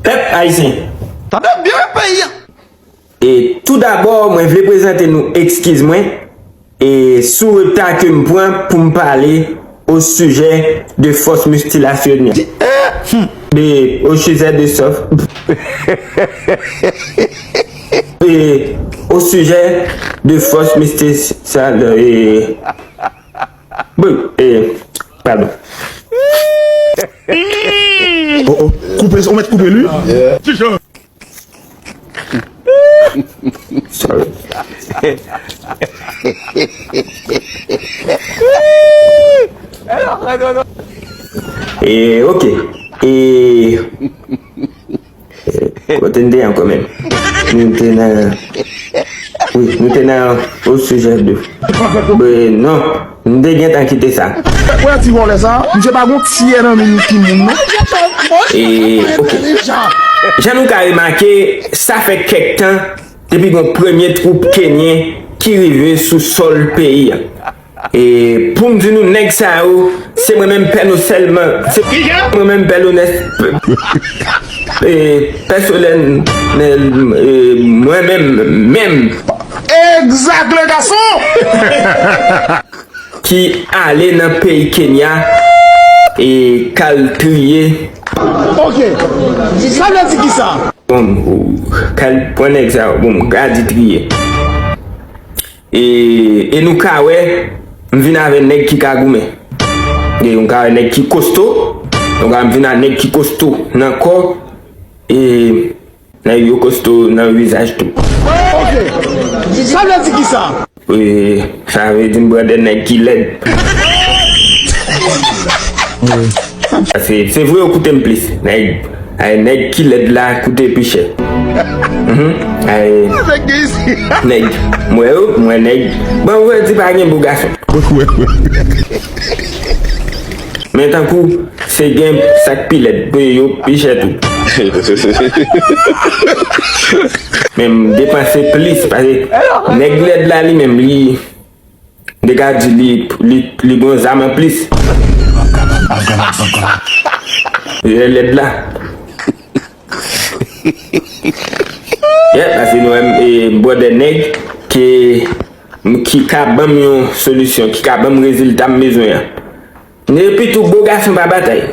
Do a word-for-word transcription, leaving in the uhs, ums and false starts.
Pèp ayisyen. Tande byen, peyi a. E tou dabò, mwen vle prezante nou ekskiz mwen e sou reta ke m pran pou m pale au sujet de force multinationale. De, au sujet de sof. E au sujet de force multinationale. E, bon, e, pardon. Oh, oh, koupe, ou mèt koupe li. Sorry. E, ok. E, kote n te ankò menm? Nou te nan, wi, nou te nan au sujet de. Ben, non, m te gentan kite sa. Wè ti vòlè sa, misye pa gon tyè nan men ki moun non. E, ok. Jan nou ka remake, sa fè kèk tan depi gon premye twoup kenyen ki rive sou sòl peyi a. E pou m di nou, nèg sa yo, se mwen menm pèsonèlman, se mwen menm pèsonèl, e, pèsonèl, e, mwen menm, menm. Exact, le garçon! Ki ale nan peyi Kenya e k al triye. Ok. Sa vle di ki sa? Bon, ou, k al pran nèg sa yo, bon, m ka di triye. E, e nou ka wè, m vin avè nèg ki ka goumen. E nou ka wè nèg ki kosto, nou ka m vin a nèg ki kosto nan kò, e nèg yo kosto nan vizaj tou. Ok. Sa vle di ki sa? E, sa vle di m pran de nèg ki lèd. Se, se vre yo koute m plis. Nèg, ay, nèg ki lèd la koute pi chè. Mhm. Ay, nèg, mwen yo, mwen nèg. Bon, ou di pa gen bo gason. Men tankou se gen sa k pi lèd, pou yo pi chè tou. Men m depanse plis, paske nèg lèd la li menm, li, m te ka di li, li, li gon zam anplis. Lè lèd la. Yeah, paske nou wè m, e, m pran de nèg ki, ki ka ban m yon solisyon, ki ka ban m rezilta m bezwen an. Epi tou, bo gason pa batay.